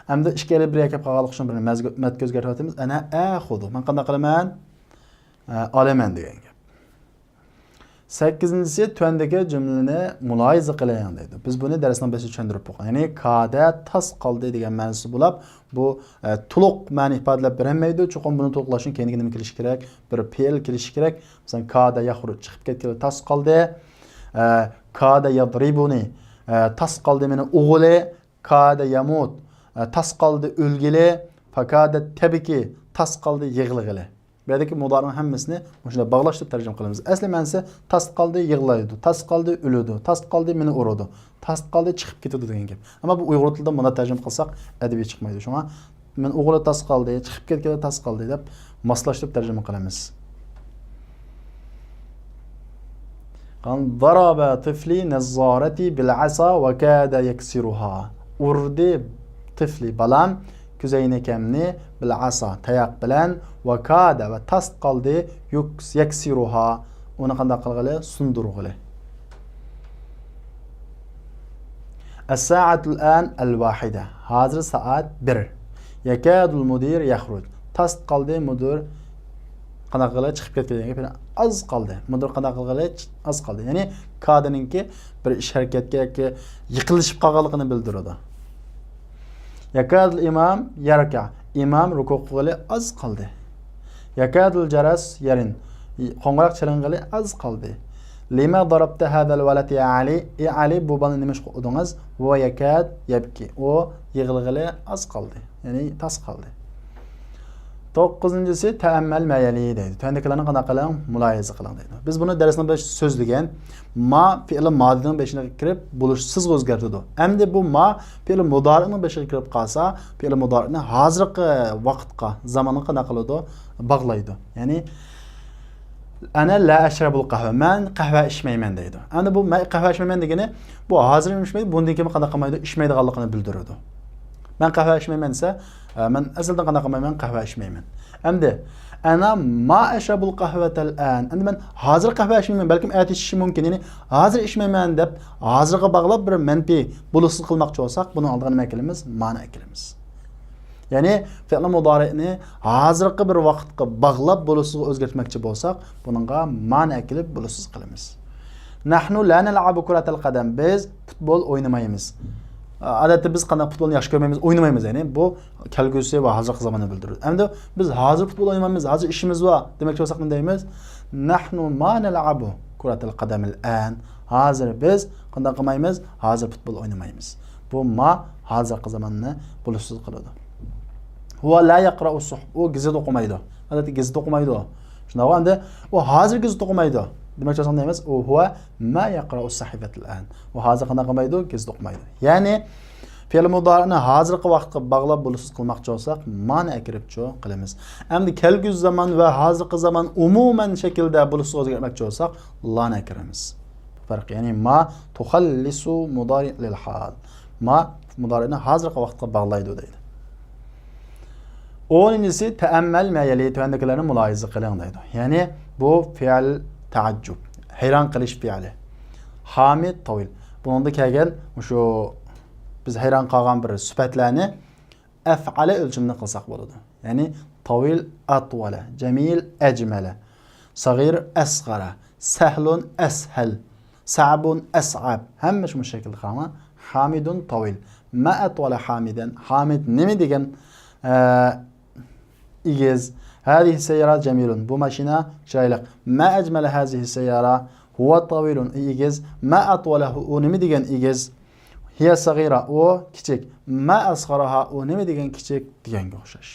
ئەمدى ئىككى ئەلىپ بىر يەرگە كەپ قالغانلىقى ئۈچۈن بىرنى مەزگە-، مەدكە ئۆزگەرتىۋاتىمىز. ئەنە ئەئخۇزۇ. مەن قانداق قىلىمەن؟ ئە، ئالىمەن دېگەن گەپ. سەككىزىنچىسى، تۆۋەندىكى جۈملىنى مۇلاھىزە قىلىڭ دەيدۇ. بىز بۇنى دەرسنىڭ بېشىدا چۈشەندۈرۈپ بولغان. يەنى كادە تاس قالدى دېگەن مەنىسى بولۇپ، بۇ، ئە، تولۇق مەنە ئىپادىلەپ بېرەلمەيدۇ. چوقۇم بۇنى تولۇقلاشتىن كېيىن نېمە كېلىشى كېرەك؟ بىر پېئىل كېلىشى كېرەك. مەسىلەن، كادە يەخرۇج، چىقىپ كەتكىلى تاس قالدى. ئە، كادە يەزرىبۇنى، ئە، تاس قالدى مېنى ئۇرغىلى. كادە يەمۇت، ئە، تاس قالدى ئۆلگىلى. فەكادەت تەبكى، تاس قالدى يىغلىغىلى. بۇ يەردىكى مۇدارىنىڭ ھەممىسىنى مۇشۇنداق باغلاشتۇرۇپ تەرجىمە قىلىمىز. ئەسلى مەنىسى تاس قالدى يىغلايدۇ، تاس قالدى ئۆلىدۇ، تاس قالدى مېنى ئۇرىدۇ، تاس قالدى چىقىپ كېتىدۇ دېگەن گەپ. ئەمما بۇ ئۇيغۇر تىلىدا مۇنداق تەرجىمە قىلساق ئەدەبىي چىقمايدۇ. شۇڭا مېنى ئۇرغىلى تاس قالدى، چىقىپ كەتكىلى تاس قالدى دەپ ماسلاشتۇرۇپ تەرجىمە قىلىمىز. قان ضرب طفلي نظارتي بالعصا وكاد يكسرها. ئۇردى، تىفلى، بالام، كۆزەينىكەمنى، بىل ئاسا، تاياق بىلەن، ۋە كادە، ۋە تاس قالدى، يۇكس-، يەكسىرۇھا، ئۇنى قانداق قىلغىلى؟ سۇندۇرغىلى. الساعة الآن الواحدة، ھازىر سائەت بىر. يكاد المدير يخرج، تاس قالدى مۇدىر قانداق قىلغىلى؟ چىقىپ كەتكىلى، ئاز قالدى. مۇدىر قانداق قىلغىلى؟ ئاز قالدى. يەنى كادىنىڭكى بىر ئىش ھەرىكەتكە ياكى يېقىنلىشىپ قالغانلىقىنى بىلدۈرىدۇ. يكاد الإمام يركع، ئىمام رۇكۇ قىلغىلى ئاز قالدى. يكاد الجرس يرن، قوڭغۇراق چېلىنغىلى ئاز قالدى. لم ضربت هذا الولد يا علي، ئى ئەلى، بۇ بالىنى نېمىشقا ئۇردىڭىز؟ ۋە يكاد يبكي، ئۇ يىغلىغىلى ئاز قالدى، يەنى تاس قالدى. توققۇزىنچىسى، تەئەممەل ما يەلى دەيدۇ. تۆۋەندىكىلەرنى قانداق قىلىڭ؟ مۇلاھىزە قىلىڭ دەيدۇ. بىز بۇنى دەرسنىڭ بېشىدا سۆزلىگەن. ما پېئىل مادىنىڭ بېشىغا كىرىپ بولۇشسىز ئۆزگەرتىدۇ. ئەمدى بۇ ما پېئىل مۇدارىئنىڭ بېشىغا كىرىپ قالسا، پېئىل مۇدارىئنى ھازىرقى ۋاقىتقا، زامانغا قانداق قىلىدۇ؟ باغلايدۇ. يەنى، «أنا لا أشرب القهوة»، مەن قەھۋە ئىچمەيمەن دەيدۇ. ئەمدى بۇ «مەن قەھۋە ئىچمەيمەن» دېگىنى، بۇ ھازىر ئىچمەيدۇ، بۇندىن كېيىن قانداق قىلمايدۇ؟ ئىچمەيدىغانلىقىنى بىلدۈرىدۇ. «مەن قەھۋە ئىچمەيمەن» دېسە، ئە، مەن ئەزەلدىن قانداق قىلمايمەن؟ قەھۋە ئىچمەيمەن. ئەمدى، «أنا ما أشرب القهوة الآن»، ئەمدى مەن ھازىر قەھۋە ئىچمەيمەن، بەلكىم ئەتە ئىچىشىم مۇمكىن، يەنى ھازىر ئىچمەيمەن دەپ، ھازىرغا باغلاپ بىر مەنپىي بولۇشسىز قىلماقچى بولساق، بۇنىڭ ئالدىغا نېمە ئەكېلىمىز؟ مانى ئەكېلىمىز. يەنى، فېئىل مۇدارىئنى ھازىرقى بىر ۋاقىتقا باغلاپ بولۇشسىزغا ئۆزگەرتمەكچى بولساق، بۇنىڭغا مانى ئەكېلىپ بولۇشسىز قىلىمىز. نحن لا نلعب كرة القدم، بىز پۇتبول ئوينىمايمىز. ئادەتتە بىز قانداق پۇتبولنى ياخشى كۆرمەيمىز، ئوينىمايمىز، يەنى بۇ كەلگۈسى ۋە ھازىرقى زاماننى بىلدۈرىدۇ. ئەمدى بىز ھازىر پۇتبول ئوينىمايمىز، ھازىر ئىشىمىز بار دېمەكچى بولساق نېمە دەيمىز؟ نحن ما نلعب كرة القدم الآن. ھازىر بىز قانداق قىلمايمىز؟ ھازىر پۇتبول ئوينىمايمىز. بۇ ما ھازىرقى زاماننى بولۇشسىز قىلىدۇ. هو لا يقرأ الصحف، ئۇ گېزىت ئوقۇمايدۇ. ئادەتتە گېزىت ئوقۇمايدۇ. شۇنداققۇ؟ ئەمدى ئۇ ھازىر گېزىت ئوقۇمايدۇ دېمەكچى بولساق دەيمىز، ئۇ هو ما يقرأ الصحيفة الآن. ئۇ ھازىر قانداق قىلمايدۇ؟ گېزىت ئوقۇمايدۇ. يەنى، فېئىل مۇدارىئنى ھازىرقى ۋاقىتقا باغلاپ بولۇشسىز قىلماقچى بولساق، مانى ئەكىرىپچۇ قىلىمىز. ئەمدى كەلگۈسى زامان ۋە ھازىرقى زامان ئومۇمەن شەكىلدە بولۇشسىز ئۆزگەرتمەكچى بولساق، لانى ئەكىرىمىز. بۇ پەرق، يەنى ما تخلص مضارع للحال. ما مۇدارىئنى ھازىرقى ۋاقىتقا باغلايدۇ دەيدۇ. ئونىنچىسى، تەئەممەل ما يەلى، تۆۋەندىكىلەرنى مۇلاھىزە قىلىڭ دەيدۇ. يەنى بۇ پېئىل تەئەججۇب، ھەيران قېلىش پېئىلى. ھامىد تاۋىل. بۇنىڭدا كەلگەن مۇشۇ بىز ھەيران قالغان بىر سۈپەتلەرنى ئەفئالە ئۆلچىمىنى قىلساق بولىدۇ. يەنى تاۋىل ئەتۋالە، جەمىل ئەجمەلە، سەغىر ئەسغەرە، سەھلۇن ئەسھەل، سەئبۇن ئەسئەب. ھەممە شۇ شەكىلدە قاراڭلار. ھامىدۇن تاۋىل. ما ئەتۋالە ھامىدەن. ھامىد نېمە دېگەن، ئە، ئېگىز. ھازىھى سەييارە جەمىلۇن. بۇ ماشىنا چىرايلىق. ما ئەجمەلە ھازىھى سەييارە. ھۇۋا تاۋىلۇن. ئېگىز. ما ئەتۋالەھۇ. ئۇ نېمە دېگەن ئېگىز. ھىيە سەغىرە. ئۇ كىچىك. ما ئەسغەرەھا. ئۇ نېمە دېگەن كىچىك دېگەنگە ئوخشاش.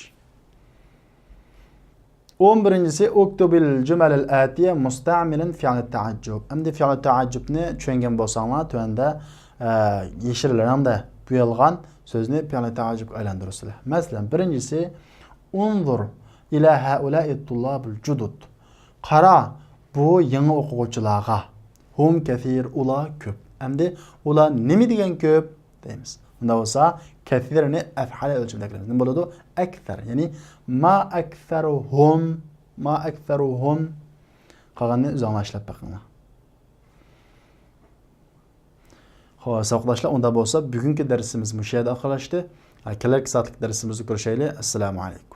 ئون بىرىنچىسى، ئۇكتۇبىل جۈمەلەل ئەتىيە مۇستەئمىلەن فىئلى تەئەججۇب. ئەمدى فىئلى تەئەججۇبنى چۈشەنگەن بولساڭلار، تۆۋەندە، ئە، يېشىل رەڭدە بويالغان سۆزنى فىئلى تەئەججۇبقا ئايلاندۇرىسىلەر. مەسىلەن، بىرىنچىسى، ئۇنزۇر ئىلە ھەئۇلائىت تۇللابىل جۇدۇد. قارا، بۇ يېڭى ئوقۇغۇچىلارغا. ھۇم كەسىر، ئۇلار كۆپ. ئەمدى ئۇلار نېمە دېگەن كۆپ؟ دەيمىز. ئۇنداق بولسا، كەسىرنى ئەفئالە ئۆلچىمىدە ئەكىرىمىز. نېمە بولىدۇ؟ ئەكسەر. يەنى ما ئەكسەرۇھۇم، ما ئەكسەرۇھۇم. قالغىنىنى ئۆزۈڭلار ئىشلەپ بېقىڭلار. خوش، ساۋاقداشلار، ئۇنداق بولسا، بۈگۈنكى دەرسىمىز مۇشۇ يەردە ئاخىرلاشتى. ھە، كېلەركى سائەتلىك دەرسىمىزدە كۆرۈشەيلى. ئەسسالامۇ ئەلەيكۇم.